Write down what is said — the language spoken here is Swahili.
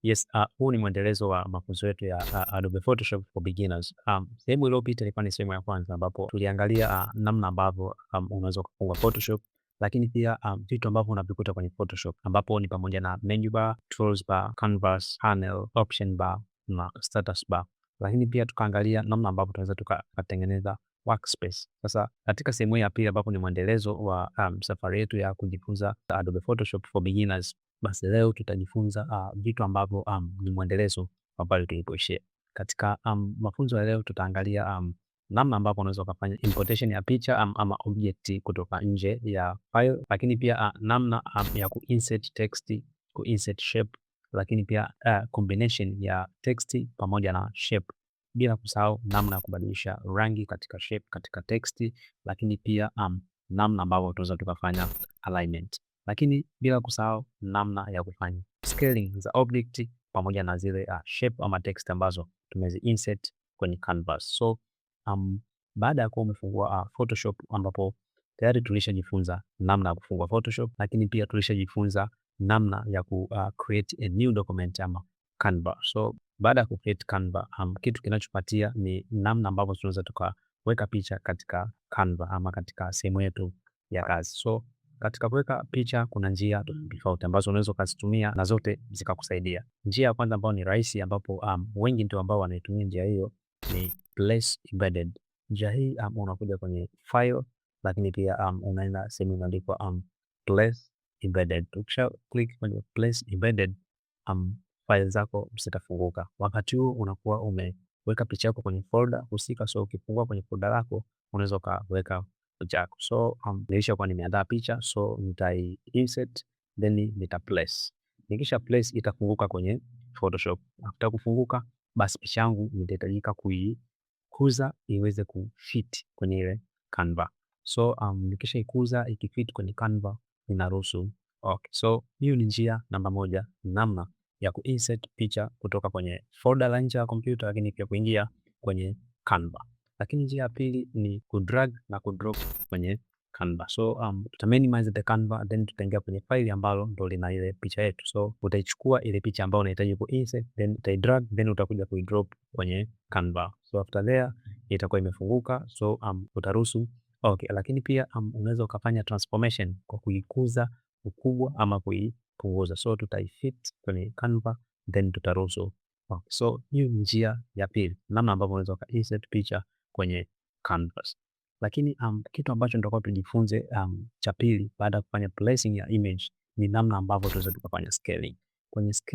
Yes, huu ni mwendelezo wa mafunzo yetu ya Adobe Photoshop for Beginners. Sehemu iliyopita ilikuwa ni sehemu ya kwanza ambapo tuliangalia namna ambavyo unaweza kufungua Photoshop, lakini pia vitu ambavyo unavikuta kwenye Photoshop ambapo ni pamoja na menu bar, tools bar, canvas, panel, option bar na status bar. Lakini pia tukaangalia namna ambavyo tunaweza tukatengeneza workspace. Sasa katika sehemu ya pili ambapo ni mwendelezo wa safari yetu ya kujifunza Adobe Photoshop for Beginners, basi leo tutajifunza vitu ambavyo ni mwendelezo wa pale tulipoishia. Katika mafunzo ya leo tutaangalia namna ambavyo unaweza ukafanya importation ya picha ama object kutoka nje ya file, lakini pia namna ya kuinsert text, kuinsert shape, lakini pia combination ya text pamoja na shape, bila kusahau namna ya kubadilisha rangi katika shape, katika text, lakini pia namna ambavyo tunaweza tukafanya alignment, lakini bila kusahau namna ya kufanya scaling za object pamoja na zile shape ama text ambazo tumezi insert kwenye canvas. So baada ya kuwa umefungua Photoshop, ambapo tayari tulishajifunza namna ya kufungua Photoshop, lakini pia tulishajifunza namna ya ku create a new document ama Canva. So baada ya ku create Canva, kitu kinachofuatia ni namna ambavyo tunaweza tukaweka picha katika Canva ama katika sehemu yetu ya kazi. So katika kuweka picha kuna njia tofauti ambazo unaweza ukazitumia na zote zikakusaidia. Njia ya kwanza ambayo ni rahisi, ambapo wengi ndio ambao wanaitumia njia hiyo, ni place embedded. Njia hii unakuja kwenye file, lakini pia unaenda sehemu imeandikwa place embedded. Ukisha click kwenye place embedded, file zako zitafunguka. Wakati huo unakuwa umeweka picha yako kwenye folder husika, so ukifungua kwenye folder lako unaweza ukaweka picha yako. So nilishakuwa nimeandaa picha, so nitai insert then nita place. Nikisha place itafunguka kwenye Photoshop. After kufunguka, basi picha yangu nitahitajika kuikuza iweze kufit kwenye ile Canva. So nikishaikuza ikifit kwenye Canva ninaruhusu okay. So hiyo ni njia namba moja, namna ya kuinsert picha kutoka kwenye folder la nje ya kompyuta, lakini pia kuingia kwenye Canva. Lakini njia ya pili ni kudrag na kudrop kwenye Canva. So tuta minimize the Canva, then tutaingia kwenye faili ambalo ndo lina ile picha yetu. So utaichukua ile picha ambayo unahitaji ku insert, then utaidrag, then utakuja kuidrop kwenye Canva. So after there itakuwa imefunguka. So utaruhusu okay. Lakini pia unaweza ukafanya transformation kwa kuikuza ukubwa ama kuipunguza. So tutaifit kwenye Canva, then tutaruhusu okay. So hiyo ni njia ya pili, namna ambavyo unaweza uka insert picha kwenye canvas. Lakini kitu ambacho ndio tujifunze cha pili baada ya kufanya placing ya image ni namna ambavyo tunaweza tukafanya scaling. Kwenye scaling